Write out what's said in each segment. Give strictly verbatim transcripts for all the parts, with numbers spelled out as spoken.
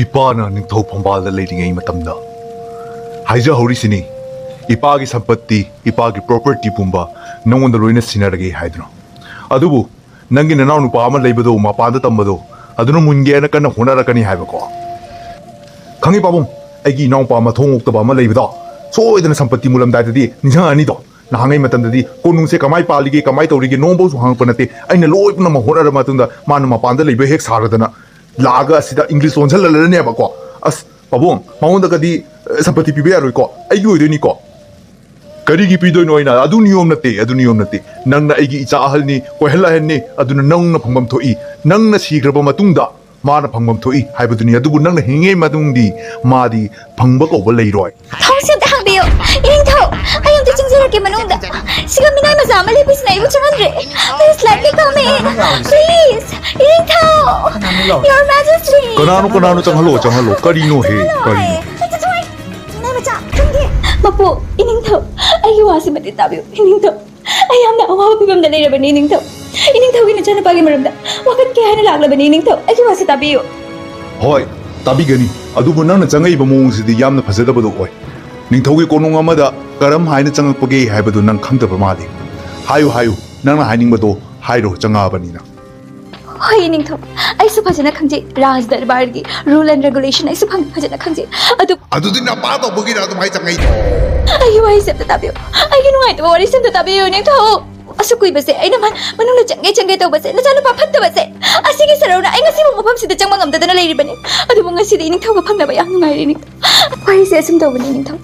ꯏꯄꯥꯅ ꯅꯤꯡꯊꯧ ꯐꯝꯕꯥꯜꯗ ꯂꯩꯔꯤꯉꯩ ꯃꯇꯝꯗ ꯍꯥꯏꯖꯍꯧꯔꯤꯁꯤꯅꯤ, ꯏꯄꯥꯒꯤ ꯁꯝꯄꯠꯇꯤ, ꯏꯄꯥꯒꯤ ꯄ꯭ꯔꯣꯄꯔꯇꯤ ꯄꯨꯝꯕ ꯅꯪꯉꯣꯟꯗ ꯂꯣꯏꯅ ꯁꯤꯟꯅꯔꯒꯦ ꯍꯥꯏꯗꯨꯅ꯫ ꯑꯗꯨꯕꯨ ꯅꯪꯒꯤ ꯅꯅꯥꯎ ꯅꯨꯄꯥ ꯑꯃ ꯂꯩꯕꯗꯣ, ꯃꯄꯥꯟꯗ ꯇꯝꯕꯗꯣ, ꯑꯗꯨꯅ ꯃꯨꯟꯒꯦꯅ ꯀꯟꯅ ꯍꯣꯠꯅꯔꯛꯀꯅꯤ ꯍꯥꯏꯕꯀꯣ꯫ ꯈꯪꯉꯤ ꯄꯥꯕꯨꯡ, ꯑꯩꯒꯤ ꯏꯅꯥꯎꯄꯥ ꯃꯊꯣꯡ ꯑꯣꯛꯇꯕ ꯑꯃ ꯂꯩꯕꯗꯣ, ꯁꯣꯏꯗꯅ ꯁꯝꯄꯠꯇꯤ ꯃꯨꯜꯂꯝꯗꯥꯏꯗꯗꯤ ꯅꯤꯡꯁꯤꯡꯉꯛꯑꯅꯤꯗꯣ꯫ ꯅꯍꯥꯟꯉꯩ ꯃꯇꯝꯗꯗꯤ ꯀꯣꯅꯨꯡꯁꯦ ꯀꯃꯥꯏ ꯄꯥꯜꯂꯤꯒꯦ, ꯀꯃꯥꯏ ꯇꯧꯔꯤꯒꯦ, ꯅꯣꯡꯐꯧꯁꯨ ꯍꯪꯉꯛꯄ ꯅꯠꯇꯦ꯫ ꯑꯩꯅ ꯂꯣꯏ ꯄꯨꯝꯅꯃꯛ ꯍꯣꯠꯅꯔ ꯃꯇꯨꯡꯗ ꯃꯥꯅ ꯃꯄꯥꯟꯗ ꯂꯩꯕ ꯍꯦꯛ ꯁꯥꯔꯗꯅ ꯂꯥꯛꯑꯒ ꯑꯁꯤꯗ ꯏꯪꯂꯤꯁ ꯂꯣꯟꯁꯤꯜꯂꯔꯅꯦꯕꯀꯣ꯫ ꯑꯁ ꯄꯥꯕꯨꯡ, ꯃꯉꯣꯟꯗꯒꯗꯤ, ꯑ, ꯁꯝꯄꯠꯇꯤ ꯄꯤꯕ ꯌꯥꯔꯣꯏꯀꯣ, ꯑꯩꯒꯤ ꯑꯣꯏꯗꯣꯏꯅꯤꯀꯣ꯫ ꯀꯔꯤꯒꯤ ꯄꯤꯗꯣꯏꯅꯣ ꯑꯩꯅ? ꯑꯗꯨ ꯅꯤꯌꯣꯝ ꯅꯠꯇꯦ, ꯑꯗꯨ ꯅꯤꯌꯣꯝ ꯅꯠꯇꯦ꯫ ꯅꯪꯅ ꯑꯩꯒꯤ ꯏꯆꯥ ꯑꯍꯜꯅꯤ, ꯀꯣꯏꯍꯜ ꯑꯍꯜꯅꯤ, ꯑꯗꯨꯅ ꯅꯪꯅ ꯐꯪꯐꯝ ꯊꯣꯛꯏ꯫ ꯅꯪꯅ ꯁꯤꯈ꯭ꯔꯕ ꯃꯇꯨꯡꯗ ꯃꯥꯅ ꯐꯪꯐꯝ ꯊꯣꯛꯏ ꯍꯥꯏꯕꯗꯨꯅꯤ꯫ ꯑꯗꯨꯕꯨ ꯅꯪꯅ ꯍꯤꯡꯉꯤꯉꯩ ꯃꯇꯨꯡꯗꯤ ꯃꯥꯗꯤ ꯐꯪꯕ ꯀꯧꯕ ꯂꯩꯔꯣꯏ꯫ ꯊꯧꯁꯤ ꯑꯝꯇ ꯍꯥꯡꯕꯤꯌꯨ, ꯏꯅꯤꯡꯊꯧ꯫ ꯑꯩ ꯑꯝꯇ ꯆꯪꯖꯔꯛꯀꯦ ꯃꯅꯨꯡꯗ꯫ ꯁꯤꯒ ꯃꯤꯅꯥꯏ ꯃꯆꯥ ꯑꯃ ꯂꯦꯞꯄꯤꯁꯤꯅ ꯑꯩꯕꯨ ꯆꯪꯍꯟꯗ꯭ꯔꯦ꯫ Please let me come in. Please, ꯏꯅꯤꯡꯊꯧ꯫ Your Majesty. ꯀꯅꯥꯅꯣ, ꯀꯅꯥꯅꯣ? ꯆꯪꯍꯜꯂꯣ, ꯆꯪꯍꯜꯂꯣ꯫ ꯀꯔꯤꯅꯣ ꯍꯦ? ꯆꯪꯍꯜꯂꯣ ꯀꯔꯤꯅꯣ? ꯍꯥꯏꯌꯦ꯫ ꯆꯠꯊꯣꯛꯑꯣ꯫ ꯃꯤꯅꯥꯏ ꯃꯆꯥ, ꯆꯪꯒꯦ꯫ ꯃꯄꯨ, ꯏꯅꯤꯡꯊꯧ, ꯑꯩꯒꯤ ꯋꯥꯁꯤꯃꯗꯤ ꯇꯥꯕꯤꯌꯨ, ꯏꯅꯤꯡꯊꯧ꯫ ꯑꯩ ꯌꯥꯝꯅ ꯑꯋꯥꯕ ꯐꯤꯕꯝꯗ ꯂꯩꯔꯕꯅꯤ, ꯏꯅꯤꯡꯊꯧ꯫ ꯏꯅꯤꯡꯊꯧꯒꯤ ꯅꯆꯥꯅꯨꯄꯥꯒꯤ ꯃꯔꯝꯗ ꯋꯥꯀꯠꯀꯦ ꯍꯥꯏꯅ ꯂꯥꯛꯂꯕꯅꯤ, ꯏꯅꯤꯡꯊꯧ꯫ ꯑꯩꯒꯤ ꯋꯥꯁꯤ ꯇꯥꯕꯤꯌꯨ꯫ ꯍꯣꯏ, ꯇꯥꯕꯤꯒꯅꯤ꯫ ꯑꯗꯨꯕꯨ ꯅꯪꯅ ꯆꯪꯉꯛꯏꯕ ꯃꯑꯣꯡꯁꯤꯗꯤ ꯌꯥꯝꯅ ꯐꯖꯗꯕꯗꯣ ꯑꯣꯏ꯫ ꯅꯤꯡꯊꯧꯒꯤ ꯀꯣꯅꯨꯡ ꯑꯃꯗ ꯀꯔꯝ ꯍꯥꯏꯅ ꯆꯪꯉꯛꯄꯒꯦ ꯍꯥꯏꯕꯗꯨ ꯅꯪ ꯈꯪꯗꯕ ꯃꯥꯜꯂꯤ꯫ ꯍꯥꯏꯌꯨ, ꯍꯥꯏꯌꯨ, ꯅꯪꯅ ꯍꯥꯏꯅꯤꯡꯕꯗꯣ ꯍꯥꯏꯔꯣ, ꯆꯪꯉꯛꯑꯕꯅꯤꯅ꯫ ꯍꯣꯏ, ꯏꯅꯤꯡꯊꯧ, ꯑꯩꯁꯨ ꯐꯖꯅ ꯈꯪꯖꯩ ꯔꯥꯖ ꯗꯔꯕꯥꯔꯒꯤ rule and regulation ꯑꯩꯁꯨ ꯐꯪ-, ꯐꯖꯅ ꯈꯪꯖꯩ꯫ ꯑꯗꯨ ꯑꯗꯨꯗꯤ ꯅꯄꯥ ꯇꯧꯕꯒꯤꯔ ꯑꯗꯨꯃꯥꯏꯅ ꯆꯪꯉꯛꯏꯗꯣ? ꯑꯩꯒꯤ ꯋꯥꯍꯩꯁꯦ ꯑꯝꯇ ꯇꯥꯕꯤꯌꯨ, ꯑꯩꯒꯤ ꯅꯨꯡꯉꯥꯏꯇꯕ ꯋꯥꯔꯤꯁꯦ ꯑꯝꯇ ꯇꯥꯕꯤꯌꯨ, ꯏꯅꯤꯡꯊꯧ꯫ ꯑꯁꯨꯛ ꯀꯨꯏꯕꯁꯦ ꯑꯩꯅ ꯃ-, ꯃꯅꯨꯡꯗ ꯆꯪꯒꯦ ꯆꯪꯒꯦ ꯇꯧꯕꯁꯦ, ꯅꯆꯥꯅꯨꯄꯥ ꯐꯠꯇꯕꯁꯦ, ꯑꯁꯤꯒꯤ ꯁꯔꯧꯅ ꯑꯩ ꯉꯁꯤꯕꯨ ꯃꯐꯝꯁꯤꯗ ꯆꯪꯕ ꯉꯝꯗꯗꯅ ꯂꯩꯔꯤꯕꯅꯤ꯫ ꯑꯗꯨꯕꯨ ꯉꯁꯤꯗꯤ ꯏꯅꯤꯡꯊꯧꯒ ꯐꯪꯅꯕ ꯌꯥꯝ ꯅꯨꯡꯉꯥꯏꯔꯦ, ꯏꯅꯤꯡꯊꯧ꯫ ꯋꯥꯔꯤꯁꯦ ꯑꯁꯨꯝ ꯇꯧꯕꯅꯤ, ꯏꯅꯤꯡꯊꯧ꯫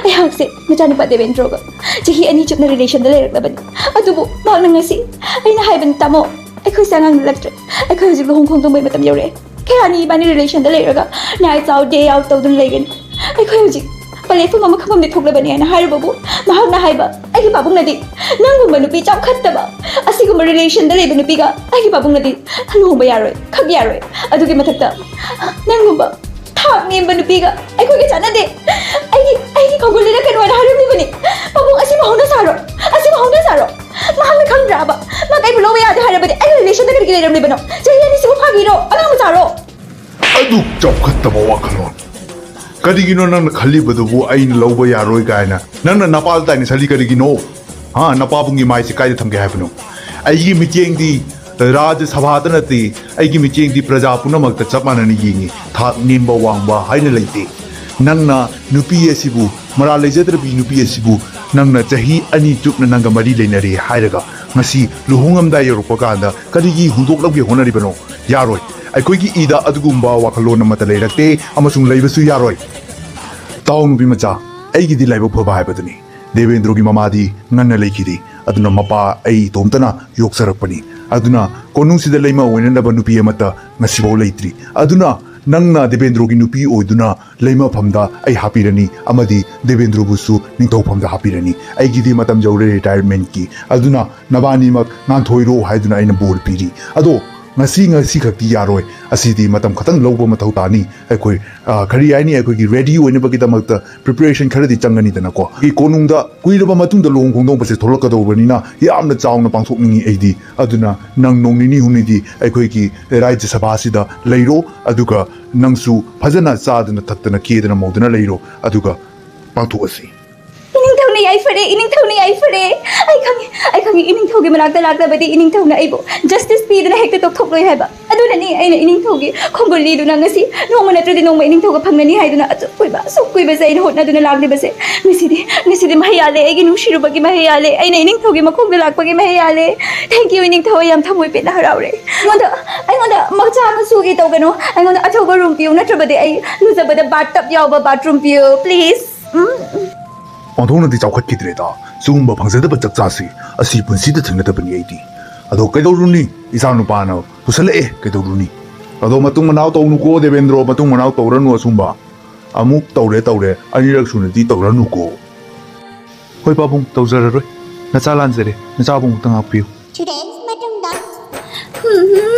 ꯑꯩꯍꯥꯛꯁꯦ ꯅꯆꯥꯅꯨꯄꯥ ꯗꯦꯕꯦꯟꯗ꯭ꯔꯣꯒ ꯆꯍꯤ ꯑꯅꯤ ꯆꯨꯞꯅ relationꯗ ꯂꯩꯔꯛꯂꯕꯅꯤ꯫ ꯑꯗꯨꯕꯨ ꯃꯍꯥꯛꯅ ꯉꯁꯤ ꯑꯩꯅ ꯍꯥꯏꯕꯅꯤ, "ꯇꯥꯃꯣ, ꯑꯩꯈꯣꯏꯁꯦ ꯑꯉꯥꯡ ꯅꯠꯂꯛꯇ꯭ꯔꯦ꯫ ꯑꯩꯈꯣꯏ ꯍꯧꯖꯤꯛ ꯂꯨꯍꯣꯡ ꯈꯣꯡꯗꯣꯡꯕꯒꯤ ꯃꯇꯝ ꯌꯧꯔꯛꯑꯦ꯫ ꯈꯦꯔꯥꯅꯤ ꯏꯕꯥꯅꯤ relationꯗ ꯂꯩꯔꯒ night out, day out ꯇꯧꯗꯨꯅ ꯂꯩꯒꯅꯤ꯫ ꯑꯩꯈꯣꯏ ꯍꯧꯖꯤꯛ ꯄꯂꯦꯐꯝ ꯑꯃ ꯈꯪꯐꯝꯗꯤ ꯊꯣꯛꯂꯕꯅꯤ" ꯍꯥꯏꯅ ꯍꯥꯏꯔꯨꯕꯕꯨ, ꯃꯍꯥꯛꯅ ꯍꯥꯏꯕ, "ꯑꯩꯒꯤ ꯄꯥꯕꯨꯡꯅꯗꯤ ꯅꯪꯒꯨꯝꯕ ꯅꯨꯄꯤ ꯆꯥꯎꯈꯠꯇꯕ, ꯑꯁꯤꯒꯨꯝꯕ relationꯗ ꯂꯩꯕ ꯅꯨꯄꯤꯒ ꯑꯩꯒꯤ ꯄꯥꯕꯨꯡꯅꯗꯤ ꯂꯨꯍꯣꯡꯕ ꯌꯥꯔꯣꯏ, ꯈꯛ ꯌꯥꯔꯣꯏ꯫ ꯑꯗꯨꯒꯤ ꯃꯊꯛꯇ ꯅꯪꯒꯨꯝꯕ ꯊꯥꯛ ꯅꯦꯝꯕ ꯅꯨꯄꯤꯒ ꯑꯩꯈꯣꯏꯒ ꯆꯥꯟꯅꯗꯦ꯫ ꯑꯩꯒꯤ, ꯑꯩꯒꯤ ꯈꯣꯡꯒꯨꯜ ꯂꯤꯔꯛꯀꯅꯨ" ꯍꯥꯏꯅ ꯍꯥꯏꯔꯝꯂꯤꯕꯅꯤ꯫ ꯄꯥꯕꯨꯡ, ꯑꯁꯤꯕꯨ ꯍꯧꯅ ꯁꯥꯔꯣ, ꯑꯁꯤꯕꯨ ꯍꯧꯅ ꯁꯥꯔꯣ꯫ ꯃꯍꯥꯛꯅ ꯈꯪꯗ꯭ꯔꯕ? ꯃꯍꯥꯛ ꯑꯩꯕꯨ ꯂꯧꯕ ꯌꯥꯗꯦ ꯍꯥꯏꯔꯕꯗꯤ ꯑꯩꯒꯤ relationꯗ ꯀꯔꯤꯒꯤ ꯂꯩꯔꯝꯂꯤꯕꯅꯣ? ꯆꯍꯤ ꯑꯅꯤꯁꯤꯕꯨ ꯐꯥꯒꯤꯔꯣ? ꯑꯉꯥꯡ ꯃꯆꯥꯔꯣ? ꯑꯩ ꯗꯨꯛ ꯆꯥꯎꯈꯠꯇꯕ ꯋꯥꯈꯜꯂꯣꯟ꯫ ꯀꯔꯤꯒꯤꯅꯣ ꯅꯪꯅ ꯈꯜꯂꯤꯕꯗꯨꯕꯨ ꯑꯩꯅ ꯂꯧꯕ ꯌꯥꯔꯣꯏ ꯀꯥꯏꯅ? ꯅꯪꯅ ꯅꯄꯥꯗ ꯇꯥꯏꯅꯁꯜꯂꯤ ꯀꯔꯤꯒꯤꯅꯣ? ꯍꯥ, ꯅꯄꯥꯕꯨꯡꯒꯤ ꯃꯥꯏꯁꯦ ꯀꯥꯏꯗ ꯊꯝꯒꯦ ꯍꯥꯏꯕꯅꯣ? ꯑꯩꯒꯤ ꯃꯤꯠꯌꯦꯡꯗꯤ ꯔꯥꯖ꯭ꯌ ꯁꯚꯥꯗ ꯅꯠꯇꯦ, ꯑꯩꯒꯤ ꯃꯤꯠꯌꯦꯡꯗꯤ ꯄ꯭ꯔꯖꯥ ꯄꯨꯝꯅꯃꯛꯇ ꯆꯞ ꯃꯥꯟꯅꯅ ꯌꯦꯡꯉꯤ꯫ ꯊꯥꯛ ꯅꯦꯝꯕ ꯋꯥꯡꯕ ꯍꯥꯏꯅ ꯂꯩꯇꯦ꯫ ꯅꯪꯅ ꯅꯨꯄꯤ ꯑꯁꯤꯕꯨ, ꯃꯔꯥꯜ ꯂꯩꯖꯗ꯭ꯔꯕꯤ ꯅꯨꯄꯤ ꯑꯁꯤꯕꯨ ꯅꯪꯅ ꯆꯍꯤ ꯑꯅꯤ ꯆꯨꯞꯅ ꯅꯪꯒ ꯃꯔꯤ ꯂꯩꯅꯔꯦ ꯍꯥꯏꯔꯒ ꯉꯁꯤ ꯂꯨꯍꯣꯡꯉꯝꯗꯥꯏ ꯌꯧꯔꯛꯄ ꯀꯥꯟꯗ ꯀꯔꯤꯒꯤ ꯍꯨꯟꯗꯣꯛꯂꯝꯒꯦ ꯍꯣꯠꯅꯔꯤꯕꯅꯣ? ꯌꯥꯔꯣꯏ꯫ ꯑꯩꯈꯣꯏꯒꯤ ꯏꯗ ꯑꯗꯨꯒꯨꯝꯕ ꯋꯥꯈꯜꯂꯣꯟ ꯑꯃꯠꯇ ꯂꯩꯔꯛꯇꯦ ꯑꯃꯁꯨꯡ ꯂꯩꯕꯁꯨ ꯌꯥꯔꯣꯏ꯫ ꯇꯥꯎ ꯅꯨꯄꯤ ꯃꯆꯥ, ꯑꯩꯒꯤꯗꯤ ꯂꯥꯏꯕꯛ ꯐꯕ ꯍꯥꯏꯕꯗꯨꯅꯤ꯫ ꯗꯦꯕꯦꯟꯗ꯭ꯔꯣꯒꯤ ꯃꯃꯥꯗꯤ ꯉꯟꯅ ꯂꯩꯈꯤꯗꯦ, ꯑꯗꯨꯅ ꯃꯄꯥ ꯑꯩ ꯏꯇꯣꯝꯇꯅ ꯌꯣꯛꯆꯔꯛꯄꯅꯤ꯫ ꯑꯗꯨꯅ ꯀꯣꯅꯨꯡꯁꯤꯗ ꯂꯩꯃ ꯑꯣꯏꯅꯅꯕ ꯅꯨꯄꯤ ꯑꯃꯠꯇ ꯉꯁꯤꯐꯥꯎ ꯂꯩꯇ꯭ꯔꯤ꯫ ꯑꯗꯨꯅ ꯅꯪꯅ ꯗꯦꯕꯦꯟꯗ꯭ꯔꯣꯒꯤ ꯅꯨꯄꯤ ꯑꯣꯏꯗꯨꯅ ꯂꯩꯃꯐꯝꯗ ꯑꯩ ꯍꯥꯞꯄꯤꯔꯅꯤ ꯑꯃꯗꯤ ꯗꯦꯕꯦꯟꯗ꯭ꯔꯣꯕꯨꯁꯨ ꯅꯤꯡꯊꯧꯐꯝꯗ ꯍꯥꯞꯄꯤꯔꯅꯤ꯫ ꯑꯩꯒꯤꯗꯤ ꯃꯇꯝ ꯌꯧꯔꯦ ꯔꯤꯇꯥꯌꯔꯃꯦꯟꯠꯀꯤ꯫ ꯑꯗꯨꯅ ꯅꯕꯥꯅꯤꯃꯛ ꯅꯥꯟꯊꯣꯏꯔꯣ ꯍꯥꯏꯗꯨꯅ ꯑꯩꯅ ꯕꯣꯔ ꯄꯤꯔꯤ꯫ ꯑꯗꯣ ꯉꯁꯤ, ꯉꯁꯤ ꯈꯛꯇꯤ ꯌꯥꯔꯣꯏ꯫ ꯑꯁꯤꯗꯤ ꯃꯇꯝ ꯈꯛꯇꯪ ꯂꯧꯕ ꯃꯊꯧ ꯇꯥꯅꯤ꯫ ꯑꯩꯈꯣꯏ, ꯑ, ꯀꯔꯤ ꯍꯥꯏꯅꯤ, ꯑꯩꯈꯣꯏꯒꯤ ꯔꯦꯗꯤ ꯑꯣꯏꯅꯕꯒꯤꯗꯃꯛꯇ ꯄ꯭ꯔꯤꯄꯦꯔꯦꯁꯟ ꯈꯔꯗꯤ ꯆꯪꯒꯅꯤꯗꯅꯀꯣ꯫ ꯑꯩꯒꯤ ꯀꯣꯅꯨꯡꯗ ꯀꯨꯏꯔꯕ ꯃꯇꯨꯡꯗ ꯂꯨꯍꯣꯡ ꯈꯣꯡꯗꯣꯡꯕꯁꯦ ꯊꯣꯛꯂꯛꯀꯗꯧꯕꯅꯤꯅ ꯌꯥꯝꯅ ꯆꯥꯎꯅ ꯄꯥꯡꯊꯣꯛꯅꯤꯡꯉꯤ ꯑꯩꯗꯤ꯫ ꯑꯗꯨꯅ ꯅꯪ ꯅꯣꯡ ꯅꯤꯅꯤ ꯍꯨꯝꯅꯤꯗꯤ ꯑꯩꯈꯣꯏꯒꯤ ꯔꯥꯖ꯭ꯌ ꯁꯚꯥꯁꯤꯗ ꯂꯩꯔꯣ, ꯑꯗꯨꯒ ꯅꯪꯁꯨ ꯐꯖꯅ ꯆꯥꯗꯅ ꯊꯛꯇꯅ ꯀꯦꯗꯅ ꯃꯧꯗꯅ ꯂꯩꯔꯣ, ꯑꯗꯨꯒ ꯄꯥꯡꯊꯣꯛꯑꯁꯤ꯫ ꯏꯅꯤꯡꯊꯧꯅ ꯌꯥꯏꯐꯔꯦ, ꯏꯅꯤꯡꯊꯧꯅ ꯌꯥꯏꯐꯔꯦ꯫ ꯑꯩ ꯈꯪꯉꯤ, ꯑꯩ ꯈꯪꯉꯤ, ꯏꯅꯤꯡꯊꯧꯒꯤ ꯃꯅꯥꯛꯇ ꯂꯥꯛꯂꯕꯗꯤ ꯏꯅꯤꯡꯊꯧꯅ ꯑꯩꯕꯨ ꯖꯁꯇꯤꯁ ꯄꯤꯗꯨꯅ ꯍꯦꯛꯇ ꯇꯣꯛꯊꯣꯛꯂꯣꯏ ꯍꯥꯏꯕ꯫ ꯑꯗꯨꯅꯅꯤ ꯑꯩꯅ ꯏꯅꯤꯡꯊꯧꯒꯤ ꯈꯣꯡꯒꯨꯜ ꯂꯤꯗꯨꯅ ꯉꯁꯤ ꯅꯣꯡꯃ ꯅꯠꯇ꯭ꯔꯗꯤ ꯅꯣꯡꯃ ꯏꯅꯤꯡꯊꯧꯒ ꯐꯪꯒꯅꯤ ꯍꯥꯏꯗꯨꯅ ꯑꯁꯨꯛ ꯀꯨꯏꯕ, ꯑꯁꯨꯛ ꯀꯨꯏꯕꯁꯦ ꯑꯩꯅ ꯍꯣꯠꯅꯗꯨꯅ ꯂꯥꯛꯂꯤꯕꯁꯦ꯫ ꯉꯁꯤꯗꯤ, ꯉꯁꯤꯗꯤ ꯃꯍꯩ ꯌꯥꯜꯂꯦ, ꯑꯩꯒꯤ ꯅꯨꯡꯁꯤꯔꯨꯕꯒꯤ ꯃꯍꯩ ꯌꯥꯜꯂꯦ, ꯑꯩꯅ ꯏꯅꯤꯡꯊꯧꯒꯤ ꯃꯈꯣꯡꯗ ꯂꯥꯛꯄꯒꯤ ꯃꯍꯩ ꯌꯥꯜꯂꯦ꯫ Thank you ꯏꯅꯤꯡꯊꯧ, ꯑꯩ ꯌꯥꯝ ꯊꯃꯣꯏ ꯄꯦꯟꯅ ꯍꯔꯥꯎꯔꯦ꯫ ꯑꯩꯉꯣꯟꯗ, ꯑꯩꯉꯣꯟꯗ ꯃꯆꯥ ꯃꯁꯨꯒꯤ ꯇꯧꯒꯅꯨ, ꯑꯩꯉꯣꯟꯗ ꯑꯆꯧꯕ ꯔꯨꯝ ꯄꯤꯌꯨ, ꯅꯠꯇ꯭ꯔꯕꯗꯤ ꯑꯩ ꯂꯨꯖꯕꯗ ꯕꯥꯠ ꯇꯕ ꯌꯥꯎꯕ ꯕꯥꯠꯔꯨꯝ ꯄꯤꯌꯨ, please꯫ ꯎꯝ꯫ ꯑꯣꯟꯊꯣꯛꯅꯗꯤ ꯆꯥꯎꯈꯠꯈꯤꯗ꯭ꯔꯦꯗ꯫ ꯁꯤꯒꯨꯝꯕ ꯐꯪꯖꯗꯕ ꯆꯥꯛꯆꯥꯁꯤ ꯑꯁꯤ ꯄꯨꯟꯁꯤꯗ ꯊꯦꯡꯅꯗꯕꯅꯤ ꯑꯩꯗꯤ꯫ ꯑꯗꯣ ꯀꯩꯗꯧꯔꯨꯅꯤ? ꯏꯆꯥ ꯅꯨꯄꯥꯅ ꯄꯨꯁꯜꯂꯛꯑꯦ, ꯀꯩꯗꯧꯔꯨꯅꯤ? ꯑꯗꯣ ꯃꯇꯨꯡ ꯃꯅꯥꯎ ꯇꯧꯅꯨꯀꯣ ꯗꯦꯕꯦꯟꯗ꯭ꯔꯣ, ꯃꯇꯨꯡ ꯃꯅꯥꯎ ꯇꯧꯔꯅꯨ ꯑꯁꯨꯝꯕ꯫ ꯑꯃꯨꯛ ꯇꯧꯔꯦ ꯇꯧꯔꯦ, ꯑꯅꯤꯔꯛ ꯁꯨꯅꯗꯤ ꯇꯧꯔꯅꯨꯀꯣ꯫ ꯍꯣꯏ ꯄꯥꯕꯨꯡ, ꯇꯧꯖꯔꯔꯣꯏ꯫ ꯅꯆꯥ ꯂꯥꯟꯖꯔꯦ, ꯅꯆꯥꯕꯨ ꯑꯃꯨꯛꯇ ꯉꯥꯛꯄꯤꯌꯨ꯫ Today's ꯃꯇꯨꯡꯗ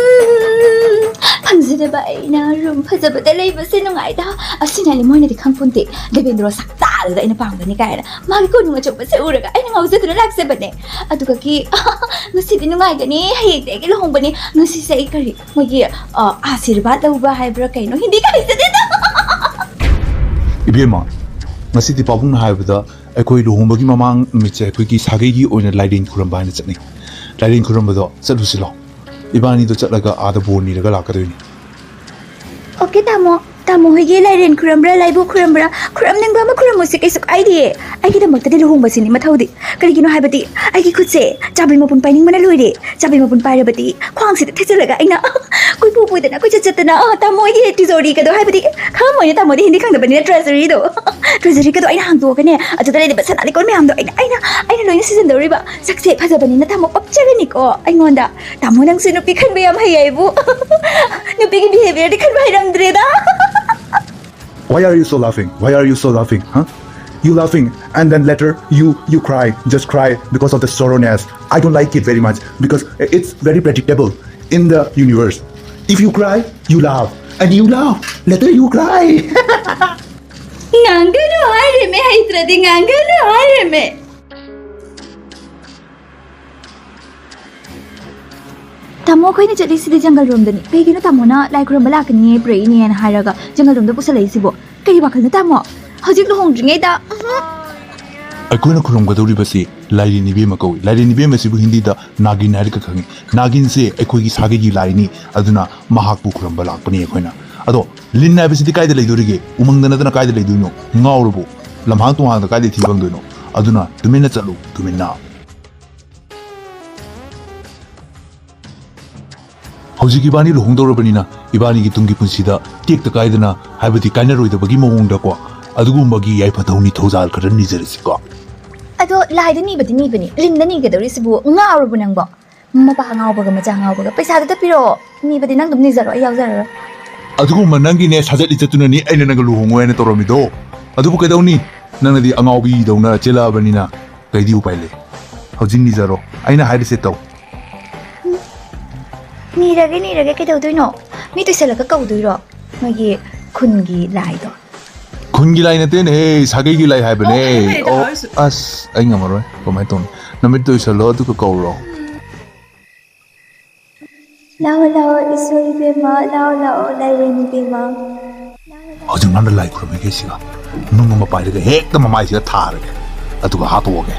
ꯐꯪꯖꯗꯕ ꯑꯩꯅ ꯔꯨꯝ ꯐꯖꯕꯗ ꯂꯩꯕꯁꯦ ꯅꯨꯡꯉꯥꯏꯗ꯫ ꯑꯁꯤꯅꯅꯦ ꯃꯣꯏꯅꯗꯤ ꯈꯪꯄꯣꯟꯇꯦ꯫ ꯗꯦꯕꯦꯟꯗ꯭ꯔꯣ ꯁꯛꯇꯥꯗꯨꯗ ꯑꯩꯅ ꯄꯥꯝꯒꯅꯤ ꯀꯥꯏꯅ꯫ ꯃꯥꯒꯤ ꯀꯣꯅꯨꯡ ꯑꯆꯧꯕꯁꯦ ꯎꯔꯒ ꯑꯩꯅ ꯉꯥꯎꯖꯗꯨꯅ ꯂꯥꯛꯆꯕꯅꯦ꯫ ꯑꯗꯨꯒꯒꯤ ꯉꯁꯤꯗꯤ ꯅꯨꯡꯉꯥꯏꯒꯅꯤ, ꯍꯌꯦꯡꯗꯤ ꯑꯩꯒꯤ ꯂꯨꯍꯣꯡꯕꯅꯤ꯫ ꯉꯁꯤꯁꯦ ꯑꯩ ꯀꯔꯤ ꯃꯣꯏꯒꯤ ꯑ, ꯑꯥꯁꯤꯔꯕꯥꯗ ꯂꯧꯕ ꯍꯥꯏꯕ꯭ꯔꯥ ꯀꯩꯅꯣ, ꯍꯤꯟꯗꯤꯒ ꯍꯩꯖꯗꯦꯗ꯫ ꯏꯕꯦꯝꯃ, ꯉꯁꯤꯗꯤ ꯄꯥꯕꯨꯡꯅ ꯍꯥꯏꯕꯗ ꯑꯩꯈꯣꯏ ꯂꯨꯍꯣꯡꯕꯒꯤ ꯃꯃꯥꯡ ꯅꯨꯃꯤꯠꯁꯦ ꯑꯩꯈꯣꯏꯒꯤ ꯁꯥꯒꯩꯒꯤ ꯑꯣꯏꯅ ꯂꯥꯏꯔꯦꯟ ꯈꯨꯔꯝꯕ ꯍꯥꯏꯅ ꯆꯠꯅꯩ꯫ ꯂꯥꯏꯔꯦꯟ ꯈꯨꯔꯝꯕꯗꯣ ꯆꯠꯂꯨꯁꯤ ꯂꯥꯎ꯫ ꯏꯕꯥꯅꯤꯗꯣ ꯆꯠꯂꯒ ꯑꯥꯗ ꯕꯣꯔ ꯅꯤꯔꯒ ꯂꯥꯛꯀꯗꯣꯏꯅꯤ꯫ ꯑꯣꯀꯦ ꯇꯥꯃꯣ, ꯇꯥꯃꯣ ꯍꯣꯏꯒꯤ ꯂꯥꯏꯔꯦꯟ ꯈꯨꯔꯝꯕ꯭ꯔꯥ, ꯂꯥꯏꯕꯨ ꯈꯨꯔꯝꯕ꯭ꯔꯥ, ꯈꯨꯔꯝꯅꯤꯡꯕ ꯑꯃ ꯈꯨꯔꯝꯃꯨꯁꯤ, ꯀꯩꯁꯨ ꯀꯥꯏꯗꯤꯌꯦ꯫ ꯑꯩꯒꯤꯗꯃꯛꯇꯗꯤ ꯂꯨꯍꯣꯡꯕꯁꯤꯅꯤ ꯃꯊꯧꯗꯤ꯫ ꯀꯔꯤꯒꯤꯅꯣ ꯍꯥꯏꯕꯗꯤ ꯑꯩꯒꯤ ꯈꯨꯠꯁꯦ ꯆꯥꯕꯤ ꯃꯄꯨꯟ ꯄꯥꯏꯅꯤꯡꯕꯅ ꯂꯣꯏꯔꯦ꯫ ꯆꯥꯕꯤ ꯃꯄꯨꯟ ꯄꯥꯏꯔꯕꯗꯤ ꯈ꯭ꯋꯥꯡꯁꯤꯗ ꯊꯦꯠꯆꯜꯂꯒ ꯑꯩꯅ ꯀꯣꯏꯄꯨ ꯄꯨꯗꯅ ꯀꯣꯏꯆꯠ ꯆꯠꯇꯅ, ꯑ, ꯇꯥꯃꯣ ꯍꯣꯏꯒꯤ ꯇꯤꯖꯣꯔꯤꯒꯗꯣ, ꯍꯥꯏꯕꯗꯤ ꯈꯪꯉꯝꯃꯣꯏꯅꯦ ꯇꯥꯃꯣꯗꯤ ꯍꯤꯟꯗꯤ ꯈꯪꯗꯕꯅꯤꯅ, ꯇ꯭ꯔꯦꯖꯔꯤꯗꯣ꯫ ꯇ꯭ꯔꯦꯖꯔꯤꯒꯗꯣ ꯑꯩꯅ ꯍꯥꯡꯗꯣꯛꯑꯒꯅꯦ, ꯑꯗꯨꯗ ꯂꯩꯔꯤꯕ ꯁꯅꯥ ꯂꯤꯛꯀꯣꯟ ꯃꯌꯥꯝꯗꯣ ꯑꯩꯅ, ꯑꯩꯅ, ꯑꯩꯅ ꯂꯣꯏꯅ ꯁꯤꯖꯤꯟꯗꯧꯔꯤꯕ꯫ ꯁꯛꯁꯦ ꯐꯖꯕꯅꯤꯅ ꯇꯥꯃꯣ ꯄꯛꯆꯔꯅꯤꯀꯣ ꯑꯩꯉꯣꯟꯗ꯫ ꯇꯥꯃꯣ ꯅꯪꯁꯦ ꯅꯨꯄꯤ ꯈꯟꯕ ꯌꯥꯝ ꯍꯩ ꯍꯥꯏꯕꯨ꯫ ꯅꯨꯄꯤꯒꯤ ꯕꯤꯍꯦꯕꯤꯌꯔꯗꯤ ꯈꯟꯕ ꯍꯩꯔꯝꯗ꯭ꯔꯦꯗ꯫ Why are you so laughing? Why are you so laughing? Huh? You laughing and then later you you cry, just cry because of the sorrowness. I don't like it very much because it's very predictable in the universe. If you cry, you laugh, and you laugh, later you cry. ꯉꯥꯡꯒꯅꯨ ꯍꯥꯏꯔꯦꯃꯦ, ꯍꯩꯇ꯭ꯔꯗꯤ ꯉꯥꯡꯒꯅꯨ ꯍꯥꯏꯔꯦꯃꯦ꯫ ꯇꯥꯃꯣ, ꯑꯩꯈꯣꯏꯅ ꯆꯠꯂꯤꯁꯤꯗꯤ ꯖꯪꯒꯜ ꯔꯣꯝꯗꯅꯤ꯫ ꯀꯩꯒꯤꯅꯣ ꯇꯥꯃꯣꯅ ꯂꯥꯏ ꯈꯨꯔꯨꯝꯕ ꯂꯥꯛꯀꯅꯤꯌꯦ, ꯄꯨꯔꯛꯏꯅꯦꯅ ꯍꯥꯏꯔꯒ ꯖꯪꯒꯜ ꯔꯣꯝꯗ ꯄꯨꯁꯜꯂꯛꯏꯁꯤꯕꯣ? ꯀꯔꯤ ꯋꯥꯈꯜꯅꯣ ꯇꯥꯃꯣ? ꯍꯧꯖꯤꯛ ꯂꯨꯍꯣꯡꯗ꯭ꯔꯤꯉꯩꯗ, ꯎꯝꯍꯨꯝ꯫ ꯑꯩꯈꯣꯏꯅ ꯈꯨꯔꯨꯝꯒꯗꯧꯔꯤꯕꯁꯤ ꯂꯥꯏꯔꯦꯟ ꯏꯕꯦꯝꯃ ꯀꯧꯏ꯫ ꯂꯥꯏꯔꯦꯟ ꯏꯕꯦꯝꯃꯁꯤꯕꯨ ꯍꯤꯟꯗꯤꯗ ꯅꯥꯒꯤꯟ ꯍꯥꯏꯔꯒ ꯈꯪꯉꯤ꯫ ꯅꯥꯒꯤꯟꯁꯦ ꯑꯩꯈꯣꯏꯒꯤ ꯁꯥꯒꯩꯒꯤ ꯂꯥꯏꯅꯤ, ꯑꯗꯨꯅ ꯃꯍꯥꯛꯄꯨ ꯈꯨꯔꯨꯝꯕ ꯂꯥꯛꯄꯅꯤ ꯑꯩꯈꯣꯏꯅ꯫ ꯑꯗꯣ ꯂꯤꯟ ꯍꯥꯏꯕꯁꯤꯗꯤ ꯀꯥꯏꯗ ꯂꯩꯗꯣꯔꯤꯒꯦ? ꯎꯃꯪꯗ ꯅꯠꯇꯅ ꯀꯥꯏꯗ ꯂꯩꯗꯣꯏꯅꯣ? ꯉꯥꯎꯔꯕꯣ? ꯂꯝꯍꯥꯡ ꯇꯨꯍꯥꯡꯗ ꯀꯥꯏꯗ ꯊꯤ ꯐꯪꯗꯣꯏꯅꯣ? ꯑꯗꯨꯅ ꯇꯨꯃꯤꯟꯅ ꯆꯠꯂꯨ, ꯇꯨꯃꯤꯟꯅ꯫ ꯍꯧꯖꯤꯛ ꯏꯕꯥꯅꯤ ꯂꯨꯍꯣꯡꯗꯧꯔꯕꯅꯤꯅ ꯏꯕꯥꯅꯤꯒꯤ ꯇꯨꯡꯒꯤ ꯄꯨꯟꯁꯤꯗ ꯇꯦꯛꯇ ꯀꯥꯏꯗꯅ, ꯍꯥꯏꯕꯗꯤ ꯀꯥꯏꯅꯔꯣꯏꯗꯕꯒꯤ ꯃꯑꯣꯡꯗꯀꯣ, ꯑꯗꯨꯒꯨꯝꯕꯒꯤ ꯌꯥꯏꯐ ꯊꯧꯅꯤ ꯊꯧꯖꯥꯜ ꯈꯔ ꯅꯤꯖꯔꯁꯤꯀꯣ꯫ ꯑꯗꯣ ꯂꯥꯏꯗ ꯅꯤꯕꯗꯤ ꯅꯤꯕꯅꯤ, ꯂꯤꯟꯗ ꯅꯤꯒꯗꯧꯔꯤꯁꯤꯕꯨ ꯉꯥꯎꯔꯕꯣ ꯅꯪꯕꯣ? ꯃꯄꯥ ꯑꯉꯥꯎꯕꯒ ꯃꯆꯥ ꯑꯉꯥꯎꯕꯒ ꯄꯩꯁꯥꯗꯨꯗ ꯄꯤꯔꯛꯑꯣ, ꯅꯤꯕꯗꯤ ꯅꯪ ꯑꯗꯨꯝ ꯅꯤꯖꯔꯣ, ꯑꯩ ꯌꯥꯎꯖꯔꯔꯣꯏ꯫ ꯑꯗꯨꯒꯨꯝꯕ ꯅꯪꯒꯤꯅꯦ ꯁꯥꯖꯠ ꯂꯤꯆꯠꯇꯨꯅꯅꯤ ꯑꯩꯅ ꯅꯪꯒ ꯂꯨꯍꯣꯡꯉꯣ ꯍꯥꯏꯅ ꯇꯧꯔꯝꯃꯤꯗꯣ꯫ ꯑꯗꯨꯕꯨ ꯀꯩꯗꯧꯅꯤ, ꯅꯪꯅꯗꯤ ꯑꯉꯥꯎꯕꯤꯗꯧꯅ ꯆꯦꯜꯂꯛꯑꯕꯅꯤꯅ ꯀꯩꯗꯤ ꯎꯄꯥꯏ ꯂꯩ? ꯍꯧꯖꯤꯛ ꯅꯤꯖꯔꯣ, ꯑꯩꯅ ꯍꯥꯏꯔꯤꯁꯦ ꯇꯧ꯫ ꯅꯤꯔꯒꯦ, ꯅꯤꯔꯒꯦ, ꯀꯩꯗꯧꯗꯣꯏꯅꯣ? ꯃꯤ ꯇꯣꯏꯁꯜꯂꯒ ꯀꯧꯗꯣꯏꯔꯣ? ꯅꯣꯏꯒꯤ ꯈꯨꯟꯒꯤ ꯂꯥꯏꯗꯣ? ꯈꯨꯟꯒꯤ ꯂꯥꯏ ꯅꯠꯇꯦꯅꯦꯍꯦ, ꯁꯥꯒꯩꯒꯤ ꯂꯥꯏ ꯍꯥꯏꯕꯅꯦ꯫ ꯑꯣ, ꯑꯩ ꯍꯩꯇꯦ ꯑꯣ, ꯍꯥꯏꯔꯁꯨ꯫ ꯑꯁ, ꯑꯩ ꯉꯝꯃꯔꯣꯏ꯫ ꯀꯃꯥꯏꯅ ꯇꯧꯅꯤ? ꯅꯃꯤꯠ ꯇꯣꯏꯁꯜꯂꯣ, ꯑꯗꯨꯒ ꯀꯧꯔꯣ꯫ ꯂꯥꯛꯑꯣ, ꯂꯥꯛꯑꯣ, ꯏꯁꯣꯔ ꯏꯕꯦꯝꯃ, ꯂꯥꯛꯑꯣ, ꯂꯥꯛꯑꯣ, ꯂꯥꯏꯔꯦꯟ ꯏꯕꯦꯝꯃ꯫ ꯍꯧꯖꯤꯛ ꯃꯥꯅ ꯂꯥꯏ ꯈꯨꯔꯨꯝꯃꯤꯈꯩꯁꯤꯒ ꯅꯨꯡ ꯑꯃ ꯄꯥꯏꯔꯒ ꯍꯦꯛꯇ ꯃꯃꯥꯏꯁꯤꯗ ꯊꯥꯔꯒꯦ, ꯑꯗꯨꯒ ꯍꯥꯠꯇꯣꯛꯑꯒꯦ꯫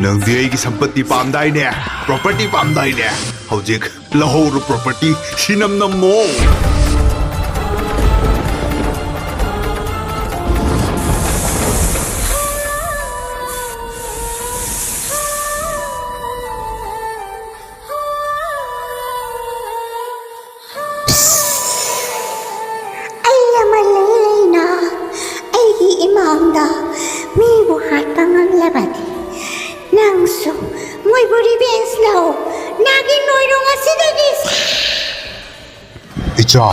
ꯅꯪꯗꯤ ꯑꯩꯒꯤ ꯁꯝꯄꯠꯇꯤ ꯄꯥꯝꯗꯥꯏꯅꯦ, ꯄ꯭ꯔꯣꯄꯔꯇꯤ ꯄꯥꯝꯗꯥꯏꯅꯦ? ꯍꯧꯖꯤꯛ ꯂꯧꯍꯧꯔꯣ ꯄ꯭ꯔꯣꯄꯔꯇꯤ, ꯁꯤ ꯅꯝ ꯅꯝꯃꯣ꯫ ꯑꯩ ꯑꯃ ꯂꯩ ꯂꯩꯅ ꯑꯩꯒꯤ ꯏꯃꯥꯡꯗ ꯃꯤꯕꯨ ꯍꯥꯠꯄ ꯉꯝꯂꯕꯅꯤ꯫ ꯅꯪꯁꯨ ꯃꯣꯏꯕꯨ ꯔꯤꯚꯦꯟꯁ ꯂꯧ꯫ ꯅꯥꯒꯤ ꯅꯣꯏꯔꯣꯡ ꯑꯁꯤꯗꯒꯤ ꯏꯆꯥ,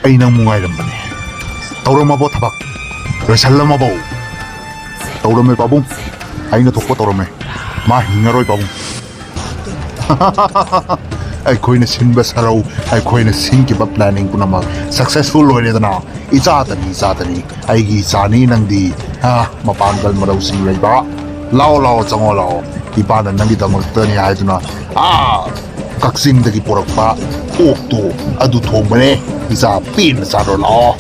ꯑꯩ ꯅꯪꯕꯨ ꯉꯥꯏꯔꯝꯕꯅꯦ꯫ ꯇꯧꯔꯝꯃꯕꯣ ꯊꯕꯛ? ꯂꯣꯏꯁꯜꯂꯝꯃꯕꯣ? ꯇꯧꯔꯝꯃꯦ ꯄꯥꯕꯨꯡ, ꯑꯩꯅ ꯊꯣꯛꯄ ꯇꯧꯔꯝꯃꯦ꯫ ꯃꯥ ꯍꯤꯡꯉꯔꯣꯏ ꯄꯥꯕꯨꯡ꯫ ꯑꯩꯈꯣꯏꯅ ꯁꯤꯟꯕ ꯁꯔꯧ, ꯑꯩꯈꯣꯏꯅ ꯁꯤꯟꯈꯤꯕ ꯄ꯭ꯂꯥꯅꯤꯡ ꯄꯨꯝꯅꯃꯛ ꯁꯛꯁꯦꯁꯐꯨꯜ ꯑꯣꯏꯔꯦꯗꯅ꯫ ꯏꯆꯥꯇꯅꯤ, ꯏꯆꯥꯇꯅꯤ, ꯑꯩꯒꯤ ꯏꯆꯥꯅꯤ ꯅꯪꯗꯤ꯫ ꯍꯥ, ꯃꯄꯥꯡꯒꯜ ꯃꯔꯧꯁꯤꯡ ꯂꯩꯕ꯫ ꯂꯥꯛꯑꯣ, ꯂꯥꯛꯑꯣ, ꯆꯪꯉꯣ, ꯂꯥꯛꯑꯣ꯫ ꯏꯄꯥꯅ ꯅꯪꯒꯤꯗꯃꯛꯇꯅꯤ ꯍꯥꯏꯗꯨꯅ, ꯑꯥ, ꯀꯛꯆꯤꯡꯗꯒꯤ ꯄꯨꯔꯛꯄ ꯑꯣꯛꯇꯣ ꯑꯗꯨ ꯊꯣꯡꯕꯅꯦ꯫ ꯏꯆꯥ, ꯄꯦꯟꯅ ꯆꯥꯔꯣ, ꯂꯥꯛꯑꯣ꯫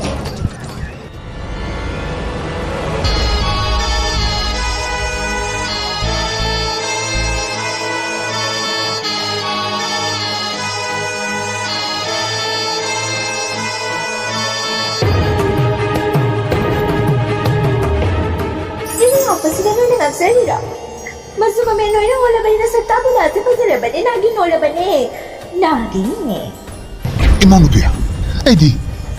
ꯁꯤꯒꯤ ꯉꯥꯛꯄꯁꯤꯗ ꯅꯣꯏꯅ ꯉꯥꯡꯖꯔꯤꯔꯣ? ꯃꯆꯨ ꯃꯃꯦꯟ ꯂꯣꯏꯅ ꯑꯣꯜꯂꯕꯅꯤꯅ ꯁꯛꯇꯥꯕꯨ ꯂꯥꯁꯇ ꯐꯖꯔꯕꯅꯦ, ꯅꯥꯒꯤꯟ ꯑꯣꯜꯂꯕꯅꯦ꯫ ꯅꯥꯒꯤꯟꯅꯦ꯫ ꯏꯃꯧ ꯅꯨꯄꯤ, ꯑꯩꯗꯤ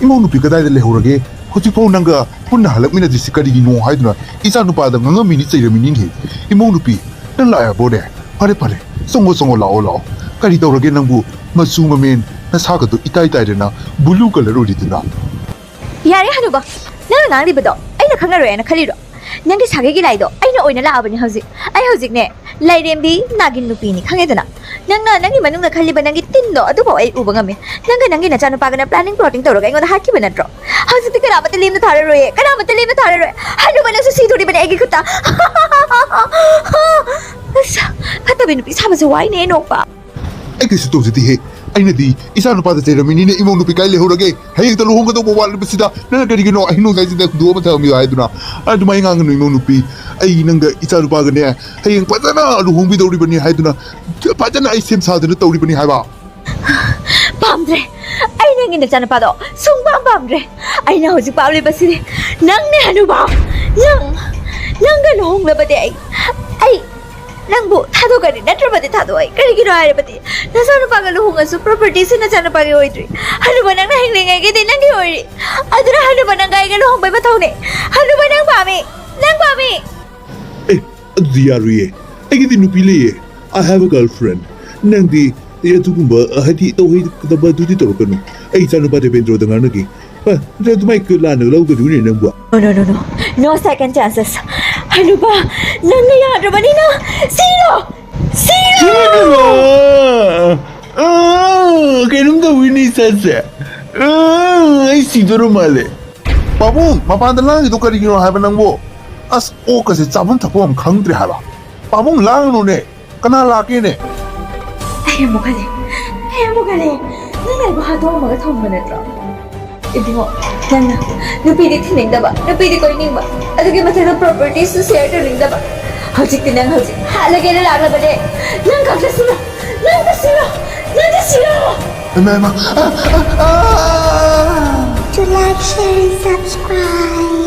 ꯏꯃꯧ ꯅꯨꯄꯤ ꯀꯗꯥꯏꯗ ꯂꯩꯍꯧꯔꯒꯦ? ꯍꯧꯖꯤꯛꯐꯥꯎ ꯅꯪꯒ ꯄꯨꯟꯅ ꯍꯜꯂꯛꯃꯤꯟꯅꯗ꯭ꯔꯤꯁꯤ ꯀꯔꯤꯒꯤꯅꯣ ꯍꯥꯏꯗꯨꯅ ꯏꯆꯥ ꯅꯨꯄꯥꯗ ꯉꯥꯡꯉꯝꯃꯤꯅꯤ, ꯆꯩꯔꯝꯃꯤꯅꯤꯅꯦ꯫ ꯏꯃꯧ ꯅꯨꯄꯤ, ꯅꯪ ꯂꯥꯛꯑꯕꯣꯅꯦ? ꯐꯔꯦ, ꯐꯔꯦ, ꯆꯪꯉꯣ, ꯆꯪꯉꯣ, ꯂꯥꯛꯑꯣ, ꯂꯥꯛꯑꯣ꯫ ꯀꯔꯤ ꯇꯧꯔꯒꯦ ꯅꯪꯕꯨ? ꯃꯆꯨ ꯃꯃꯦꯟ ꯅꯁꯥꯒꯗꯣ ꯏꯇꯥꯏ ꯇꯥꯏꯗꯅ blue colour ꯑꯣꯏꯔꯤꯗꯨꯅ? ꯌꯥꯔꯦ ꯍꯅꯨꯕ, ꯅꯪꯅ ꯉꯥꯡꯂꯤꯕꯗꯣ ꯑꯩ ꯈꯪꯉꯔꯣꯏ ꯍꯥꯏꯅ ꯈꯜꯂꯤꯔꯣ? ꯅꯪꯒꯤ ꯁꯥꯒꯩꯒꯤ ꯂꯥꯏꯗꯣ ꯑꯩꯅ ꯑꯣꯏꯅ ꯂꯥꯛꯑꯕꯅꯤ ꯍꯧꯖꯤꯛ꯫ ꯑꯩ ꯍꯧꯖꯤꯛꯅꯦ, ꯂꯥꯏꯔꯦꯝꯕꯤ ꯅꯥꯒꯤꯟ ꯅꯨꯄꯤꯅꯤ, ꯈꯪꯉꯦꯗꯅ? ꯅꯪꯅ ꯅꯪꯒꯤ ꯃꯅꯨꯡꯗ ꯈꯜꯂꯤꯕ ꯅꯪꯒꯤ ꯇꯤꯟꯗꯣ ꯑꯗꯨꯐꯥꯎ ꯑꯩ ꯎꯕ ꯉꯝꯃꯤ꯫ ꯅꯪꯒ ꯅꯪꯒꯤ ꯅꯆꯥꯅꯨꯄꯥꯒꯅ planning plotting ꯇꯧꯔꯒ ꯑꯩꯉꯣꯟꯗ ꯍꯥꯠꯈꯤꯕ ꯅꯠꯇ꯭ꯔꯣ? ꯍꯧꯖꯤꯛꯇꯤ ꯀꯅꯥꯃꯠꯇ ꯂꯦꯝꯅ ꯊꯥꯔꯔꯣꯏꯌꯦ, ꯀꯅꯥꯃꯠꯇ ꯂꯦꯝꯅ ꯊꯥꯔꯔꯣꯏ꯫ ꯍꯅꯨꯕ ꯅꯪꯁꯨ ꯁꯤꯗꯣꯔꯤꯕꯅꯦ ꯑꯩꯒꯤ ꯈꯨꯠꯇ꯫ ꯑꯁ, ꯐꯠꯇꯕꯤ ꯅꯨꯄꯤ ꯁꯥꯕꯁꯦ ꯋꯥꯏꯅꯦ, ꯅꯣꯛꯄ꯫ ꯑꯩ ꯀꯩꯁꯨ ꯇꯧꯖꯗꯦꯍꯦ꯫ ꯑꯩꯅꯗꯤ ꯏꯆꯥ ꯅꯨꯄꯥꯗ ꯆꯩꯔꯝꯃꯤꯅꯤꯅꯦ, ꯏꯃꯧ ꯅꯨꯄꯤ ꯀꯥꯏ ꯂꯩꯍꯧꯔꯒꯦ? ꯍꯌꯦꯡꯇ ꯂꯨꯍꯣꯡꯒꯗꯧꯕ ꯋꯥꯠꯂꯤꯕꯁꯤꯗ ꯅꯪꯅ ꯀꯔꯤꯒꯤꯅꯣ ꯑꯍꯤꯡ ꯅꯣꯡꯌꯥꯏꯁꯤꯗ ꯍꯨꯟꯗꯣꯛ ꯑꯃ ꯊꯝꯃꯤꯌꯣ ꯍꯥꯏꯗꯨꯅ? ꯑꯗꯨꯃꯥꯏꯅ ꯉꯥꯡꯒꯅꯨ, ꯏꯃꯧ ꯅꯨꯄꯤ꯫ ꯑꯩ ꯅꯪꯒ ꯏꯆꯥ ꯅꯨꯄꯥꯒꯅꯦ, ꯍꯌꯦꯡ ꯐꯖꯅ ꯂꯨꯍꯣꯡꯕꯤꯗꯧꯔꯤꯕꯅꯤ ꯍꯥꯏꯗꯨꯅ, ꯐꯖꯅ ꯑꯩ ꯁꯦꯝ ꯁꯥꯗꯨꯅ ꯇꯧꯔꯤꯕꯅꯤ ꯍꯥꯏꯕ꯫ ꯄꯥꯝꯗ꯭ꯔꯦ꯫ ꯑꯩ ꯅꯪꯒꯤ ꯅꯆꯥꯅꯨꯄꯥꯗꯣ ꯁꯨꯡꯄꯥꯝ ꯄꯥꯝꯗ꯭ꯔꯦ꯫ ꯑꯩꯅ ꯍꯧꯖꯤꯛ ꯄꯥꯝꯂꯤꯕꯁꯤꯗꯤ ꯅꯪꯅꯦ, ꯍꯅꯨꯕ꯫ ꯅꯪ, ꯅꯪꯒ ꯂꯨꯍꯣꯡꯅꯕꯗꯤ ꯑꯩ, ꯑꯩ ꯅꯪꯕꯨ ꯊꯥꯗꯣꯛꯀꯅꯤ, ꯅꯠꯇ꯭ꯔꯕꯗꯤ ꯊꯥꯗꯣꯛꯑꯣꯏ꯫ ꯀꯔꯤꯒꯤꯅꯣ ꯍꯥꯏꯔꯕꯗꯤ ꯅꯆꯥꯅꯨꯄꯥꯒ ꯂꯨꯍꯣꯡꯉꯁꯨ propertyꯁꯤ ꯅꯆꯥꯅꯨꯄꯥꯒꯤ ꯑꯣꯏꯗ꯭ꯔꯤ꯫ ꯍꯅꯨꯕ ꯅꯪꯅ ꯍꯤꯡꯂꯤꯉꯩꯒꯤꯗꯤ ꯅꯪꯒꯤ ꯑꯣꯏꯔꯤ꯫ ꯑꯗꯨꯅ ꯍꯅꯨꯕ ꯅꯪꯒ ꯑꯩꯒ ꯂꯨꯍꯣꯡꯕꯩ ꯃꯊꯧꯅꯦ꯫ ꯍꯅꯨꯕ ꯅꯪ ꯄꯥꯝꯃꯤ, ꯅꯪ ꯄꯥꯝꯃꯤ꯫ ꯑꯦ, ꯑꯗꯨꯗꯤ ꯌꯥꯔꯣꯏꯌꯦ꯫ ꯑꯩꯒꯤꯗꯤ ꯅꯨꯄꯤ ꯂꯩꯌꯦ꯫ I have a girlfriend꯫ ꯅꯪꯗꯤ, ꯑꯦ, ꯑꯗꯨꯒꯨꯝꯕ, ꯍꯥꯏꯗꯤ, ꯇꯧꯍꯩꯗꯕ ꯑꯗꯨꯗꯤ ꯇꯧꯔꯛꯀꯅꯨ꯫ ꯑꯩ ꯏꯆꯥꯅꯨꯄꯥ ꯗꯦꯕꯦꯟꯗ꯭ꯔꯣꯗ ꯉꯥꯡꯅꯒꯦ꯫ ꯑ, ꯅꯠꯇ꯭ꯔ ꯑꯗꯨꯃꯥꯏ ꯀ-, ꯂꯥꯟꯅ ꯂꯧꯒꯗꯣꯏꯅꯦ ꯅꯪꯕꯨ꯫ No, no, no, no. No second chances. ꯍꯅꯨꯕ, ꯅꯪꯅ ꯌꯥꯗ꯭ꯔꯕꯅꯤꯅ ꯁꯤꯔꯣ! ꯁꯤꯔꯣ! ꯏꯃꯥ! ꯑ, ꯀꯩꯅꯣꯝ ꯇꯧꯋꯤꯅꯦ ꯏꯆꯥꯁꯦ꯫ ꯑ, ꯑꯩ ꯁꯤꯗꯣꯔ ꯃꯥꯜꯂꯦ꯫ ꯄꯥꯕꯨꯡ, ꯃꯄꯥꯟꯗ ꯂꯥꯡꯉꯤꯗꯣ ꯀꯔꯤꯒꯤꯅꯣ ꯍꯥꯏꯕ ꯅꯪꯕꯨ? ꯑꯁ, ꯑꯣꯛꯀꯁꯦ ꯆꯥꯐꯝ ꯊꯛꯐꯝ ꯑꯃ ꯈꯪꯗ꯭ꯔꯦ ꯍꯥꯏꯕ꯫ ꯄꯥꯕꯨꯡ, ꯂꯥꯡꯒꯅꯨꯅꯦ꯫ ꯀꯅꯥ ꯂꯥꯛꯀꯦꯅꯦ? ꯑꯩ ꯑꯃꯨꯛ ꯈꯜꯂꯦ꯫ ꯑꯩ ꯑꯃꯨꯛ ꯈꯜꯂꯦ꯫ ꯅꯪꯅ ꯑꯩꯕꯨ ꯍꯥꯠꯇꯣꯛꯑꯝꯃꯒ ꯊꯝꯕ ꯅꯠꯇ꯭ꯔꯣ? ꯏꯕꯨꯡꯉꯣ, ꯅꯪꯅ ꯅꯨꯄꯤꯗꯤ ꯊꯤꯅꯤꯡꯗꯕ, ꯅꯨꯄꯤꯗꯤ ꯀꯣꯏꯅꯤꯡꯕ, ꯑꯗꯨꯒꯤ ꯃꯊꯛꯇ propertyꯁꯨ share ꯇꯧꯅꯤꯡꯗꯕ꯫ ꯍꯧꯖꯤꯛꯇꯤ ꯅꯪ ꯍꯧꯖꯤꯛ ꯍꯥꯠꯂꯒꯦꯅ ꯂꯥꯛꯂꯕꯅꯦ꯫ ꯅꯪ ꯈꯛꯇ ꯁꯤꯔꯣ! ꯅꯪ ꯈꯛꯇ ꯁꯤꯔꯣ! ꯅꯪ ꯈꯛꯇ ꯁꯤꯔꯣ! ꯏꯃꯥ, ꯏꯃꯥ꯫ ꯑ, ꯑ, ꯑ, ꯑ꯫ To like, share and subscribe.